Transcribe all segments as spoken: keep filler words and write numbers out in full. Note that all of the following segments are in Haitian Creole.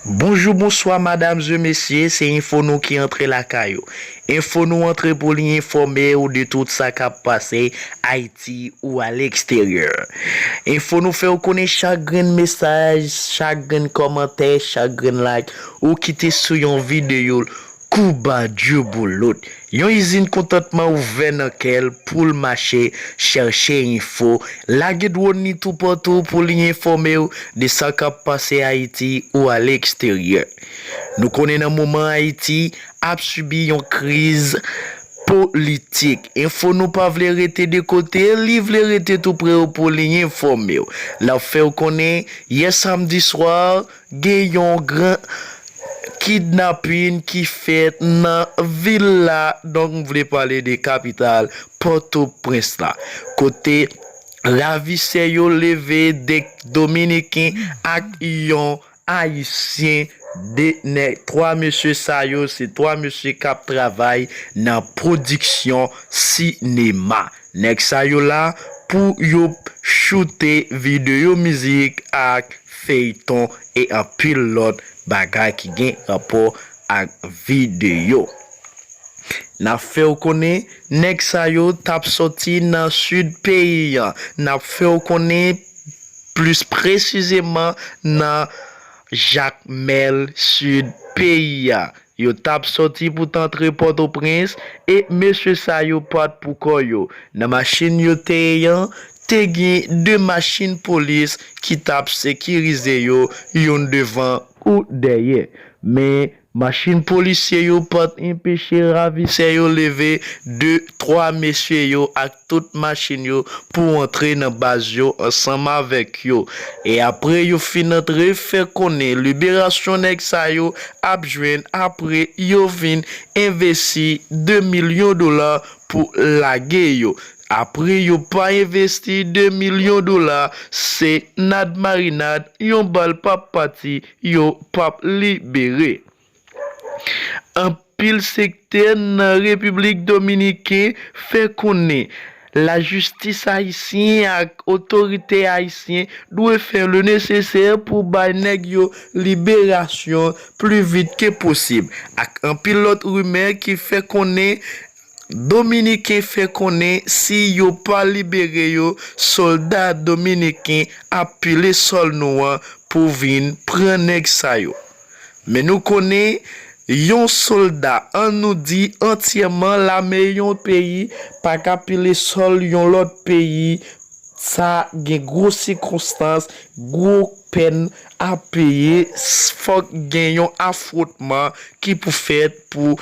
Bonjou, bonswa, madam e mesye, se enfo nou ki antre lakay ou. Enfo nou antre pou li enfòme w de tout sa k ap pase Ayiti ou aleksteryè. Enfo nou fè w konnen chak grenn mesaj, chak grenn kòmantè, chak grenn like ou kite sou yon videyo, Kouba Djouboulot. Yon izin kontantman ouvè nan kè l pou l mache chèche enfo, lage dwòn li toupatou pou li enfòme w de sa k ap pase Ayiti ou aleksteryè. Nou konnen nan moman Ayiti ap sibi yon kriz politik. Enfo nou pa vle rete de kote, li vle rete tou pre w pou li enfòme w. L ap fè w konnen, yè samdi swa, gen yon gran kidnapin ki fèt nan vil la, donk m vle pale de kapital Pòtoprens la, kote ravisè yo leve de Dominiken ak yon Ayisyen, de nèg, twa mesye sa yo, se twa mesye k ap travay nan pwodiksyon sinema. Nèg sa yo la pou yo choute videyo mizik ak feyton e anpil lòt bagay ki gen rapò ak videyo. N ap fè w konnen, nèg sa yo t ap sòti nan sid peyi a. N ap fè w konnen plis presizeman nan Jakmèl, sid peyi a. Yo t ap sòti pou t antre Pòtoprens e mesye sa yo pa t pou kò yo. Nan machin yo te ye an, te gen de machin polis ki t ap sekirize yo, youn devan ou dèyè. Men, machin polisye yo pa t anpeche ravisè yo leve de twa mesye yo ak tout machin yo pou antre nan baz yo ansanm avèk yo. E apre yo fin antre, fè konnen liberasyon nèg sa yo ap jwenn apre yo vin envesti de milyon dola pou lage yo. Apre yo pa envesti de milyon dola, se nad marinad, yon bal p ap pati, yo p ap libere. Anpil sektè nan Repiblik Dominiken fè konnen lajistis ayisyen ak otorite ayisyen dwe fè le nesesè pou bay nèg yo liberasyon pli vit ke posib, ak anpil lòt rimè ki fè konnen Dominiken fè konnen si yo pa libere yo, sòlda dominiken ap pile sòl nou an pou vin pran nèg sa yo. Men nou konnen yon sòlda, ann nou di antyèman lame yon peyi, pa ka pile sòl yon lòt peyi. Sa gen gwo sikonstans, gwo pèn a peye. Fòk gen yon afwontman ki pou fèt pou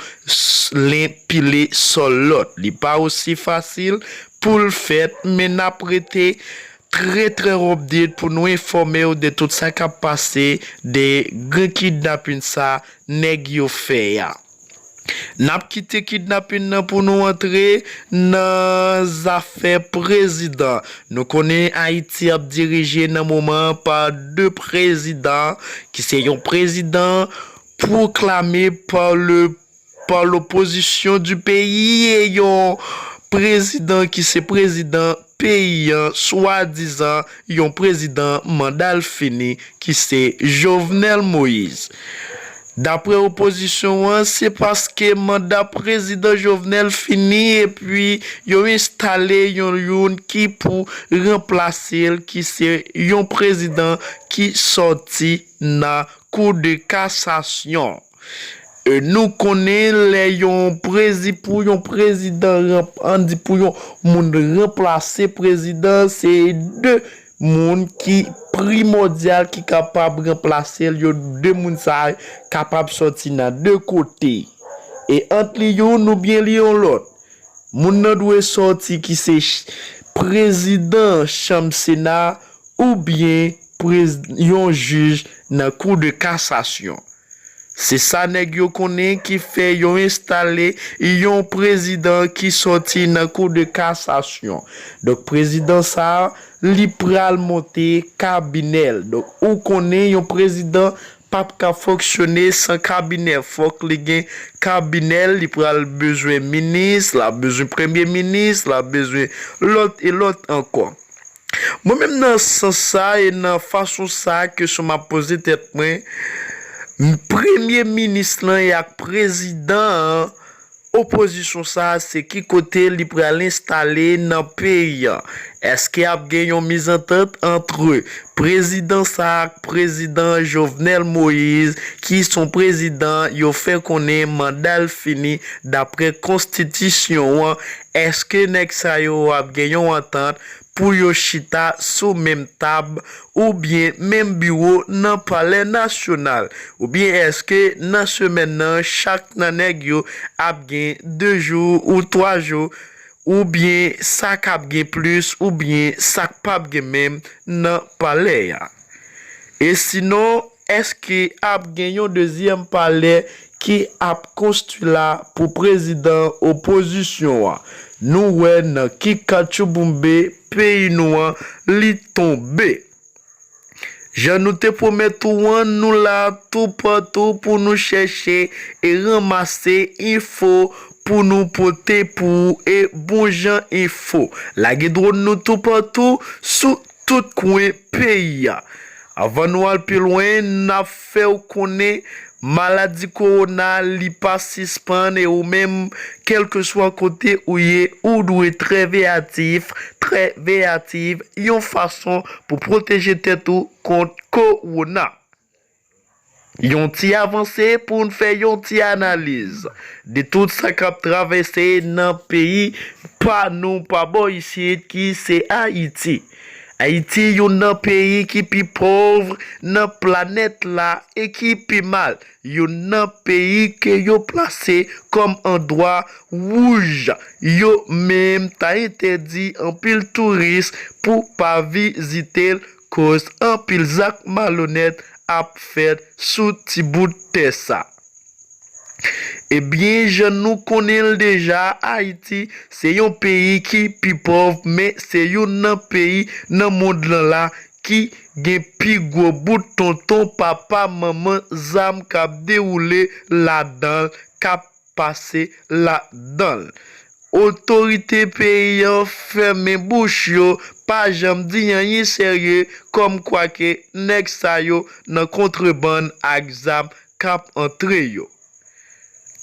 len pile sòl lòt. Li pa osi fasil pou l fèt, men n ap rete trè, trè update pou nou enfòme w de tout sa k ap pase, de gran kidnapin sa nèg yo fè a. N ap kite kidnapin nan pou nou antre nan zafè prezidan. Nou konnen Ayiti ap dirije nan moman an pa de prezidan, ki se yon prezidan pwoklame pa le, pa lopozisyon di peyi e yon prezidan ki se prezidan peyi an, swadizan yon prezidan manda l fini, ki se Jovenel Moïse. Daprè opozisyon an, se paske manda prezidan Jovenel fini epi yo enstale yon youn ki pou ranplase l, ki se yon prezidan ki sòti nan Kou de Kasasyon. E nou konnen lè yon prezi-, pou yon prezidan ranp-, ann di pou yon moun ranplase prezidan, se de moun ki primòdyal ki kapab ranplase l. Yo de moun sa a kapab sòti nan de kote. E ant li youn oubyen li yon lòt, moun nan dwe sòti ki se ch-, prezidan chanm Sena oubyen prez-, yon jij nan Kou de Kasasyon. Se sa nèg yo konnen ki fè yo enstale yon prezidan ki sòti nan Kou de Kasasyon. Donk, prezidan sa a, li pral monte kabinè l. Donk, ou konnen yon prezidan p ap ka fonksyone san kabinè. Fòk li gen kabinè l, li pral bezwen minis, l ap bezwen premye minis, l ap bezwen lòt e lòt ankò. Mwen menm nan sans sa e nan fason sa kesyon m ap poze tèt mwen, Premye minis lan e ak prezidan an, opozisyon sa a se ki kote li pral enstale nan peyi a? Èske ap gen yon mizantant antre prezidan sa a ak prezidan Jovenel Moïse, ki se yon prezidan yo fè konnen manda l fini dapre konstitisyon an? Èske nèg sa yo ap gen yon antant pou yo chita sou menm tab oubyen menm biwo nan Palè Nasyonal? Oubyen èske nan semèn nan, chak nan nèg yo ap gen de jou ou twa jou, oubyen sa k ap gen plis, oubyen sa k p ap gen menm nan palè a? E sinon, èske ap gen yon dezyèm palè ki ap konstwi la pou prezidan opozisyon an? Nou wè nan ki katchouboumbe peyi nou an li tonbe. Jan nou te pwomèt ou an, nou la toupatou pou nou chèche e ranmase enfo pou nou pote pou ou e bon jan enfo. Lage dwòn nou toupatou sou tout kwen peyi a. Anvan nou al pi lwen, n ap fè w konnen maladi kowona li pa sispann e ou menm, kèlkeswa kote ou ye, ou dwe trè veyatif, trè veyatif, yon fason pou pwoteje tèt ou kont kowona. Yon ti avanse pou n fè yon ti analiz de tout sa k ap travèse nan peyi pa nou pa bò isit ki se Ayiti. Ayiti youn nan peyi ki pi pòv nan planèt la e ki pi mal. Youn nan peyi ke yo plase kòm andwa wouj. Yo menm ta entèdi anpil touris pou pa vizite l koz anpil zak malonèt ap fèt sou ti bout tè sa. Ebyen, jan nou konnen l deja, Ayiti se yon peyi ki pi pòv, men se youn nan peyi nan mond lan la ki gen pi gwo bout tonton papa manman zam k ap dewoule ladan l, k ap pase ladan l. Otorite peyi an fèmen bouch yo, pa janm di anyen serye, kòmkwa ke nèg sa yo nan kontrebann ak zam k ap antre yo.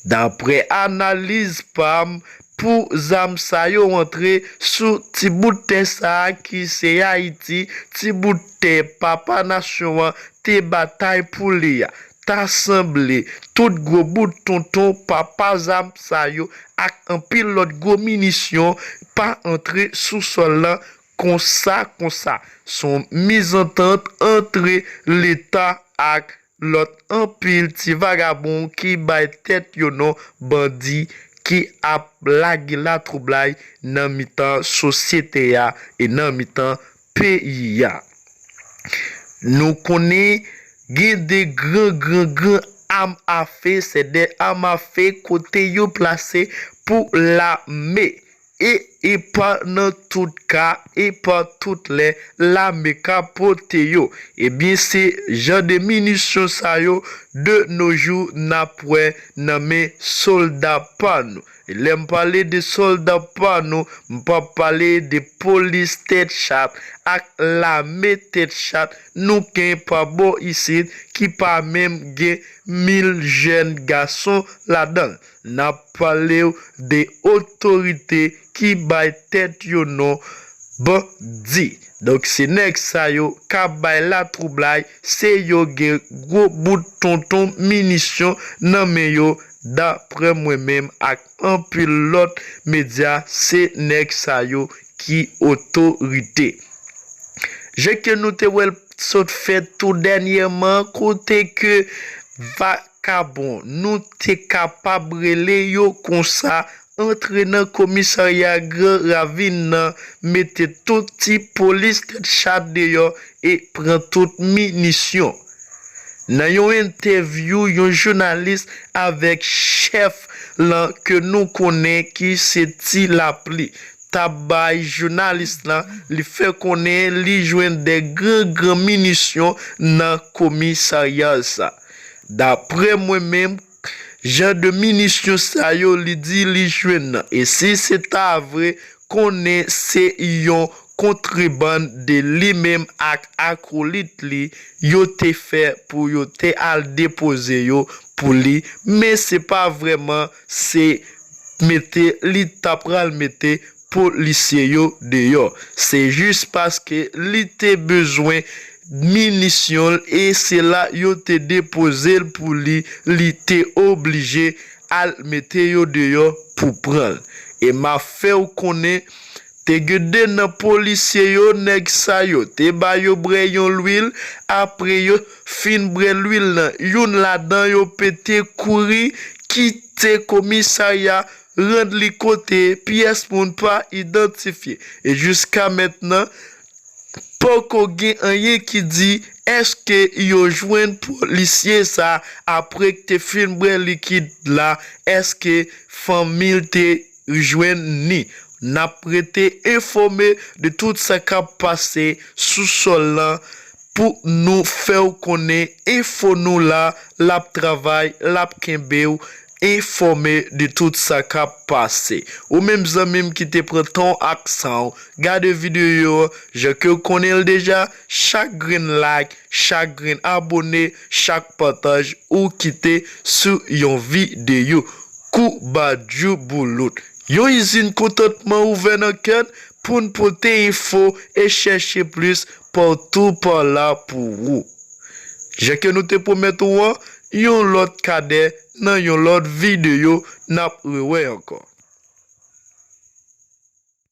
Daprè analiz pa m, pou zam sa yo antre sou ti bout tè sa a ki se Ayiti, ti bout tè papa nasyon an te batay pou li a. Ta sanble tout gwo bout tonton papa zam sa yo ak anpil lòt gwo minisyon pa antre sou sòl lan konsa konsa. Se yon mizantant antre Leta ak lòt anpil ti vagabon ki bay tèt yo non bandi ki ap lage latwoublay nan mitan sosyete a e nan mitan peyi a. Nou konnen gen de gran, gran, gran am afe, se de am afe kote yo plase pou lame. E, e pa nan tout ka, e pa tout lè, lame ka pote yo. Ebyen, se jan de minisyon sa yo, de nos jours, n ap wè nan men sòlda pa nou. E lè m pale de sòlda pa nou, m p ap pale de polis tèt chat ak lame tèt chat nou gen pa bò isit ki pa menm gen mil jèn gason ladan l. N ap pale w de otorite ki bay tèt yo non bandi. Donk, se nèg sa yo k ap bay latwoublay, se yo gen gwo bout tonton minisyon nan men yo, daprè mwen menm ak anpil lòt medya, se nèg sa yo ki otorite. Jan ke nou te wè l sot fèt tou dènyèman, kote ke vakabon, nou te kapab rele yo konsa, antre nan komisarya Gran Ravin nan, mete tout ti polis tèt chat deyò e pran tout minisyon. Nan yon entèvyou yon jounalis avèk chèf lan ke nou konnen ki se Ti Lapli t ap bay jounalis lan, li fè konnen li jwenn de gran, gran minisyon nan komisarya sa. Daprè mwen menm, jan de minisyon sa yo li di li jwenn nan. E si se ta vre, konnen se yon kontrebann de li menm ak akolit li yo te fè pou yo te al depoze yo pou li, men se pa vrèman se mete li ta pral mete polisye yo deyò. Se jis paske li te bezwen minisyon l e se la yo te depoze l pou li, li te oblije al mete yo deyò pou pran l. E m ap fè w konnen, te gen de nan polisye yo, nèg sa yo te ba yo bwè yon lwil, apre yo fin bwè lwil lan, youn ladan yo pete kouri, kite komisarya, rann li kote pyès moun pa idantifye. E jiska mentnan, poko gen anyen ki di èske yo jwenn polisye sa apre k te fin bwè likid la, èske fanmi l te jwenn ni. N ap rete enfòme de tout sa k ap pase sou sòl lan pou nou fè w konnen enfo nou la, l ap travay, l ap kenbe w enfòme de tout sa k ap pase. Ou menm zanmi m ki te pran tan w ak san w, gade videyo an, jan ke w konnen l deja, chak grenn like, chak grenn abòne, chak pataj ou kite sou yon videyo. Kou badjou boulout. Yon izin kontantman ouvè nan kè n pou n pote enfo e chèche plis patou pa la pou ou. Jan ke nou te pwomèt ou an, yon lòt kadè nan yon lòt videyo n ap rewè ankò.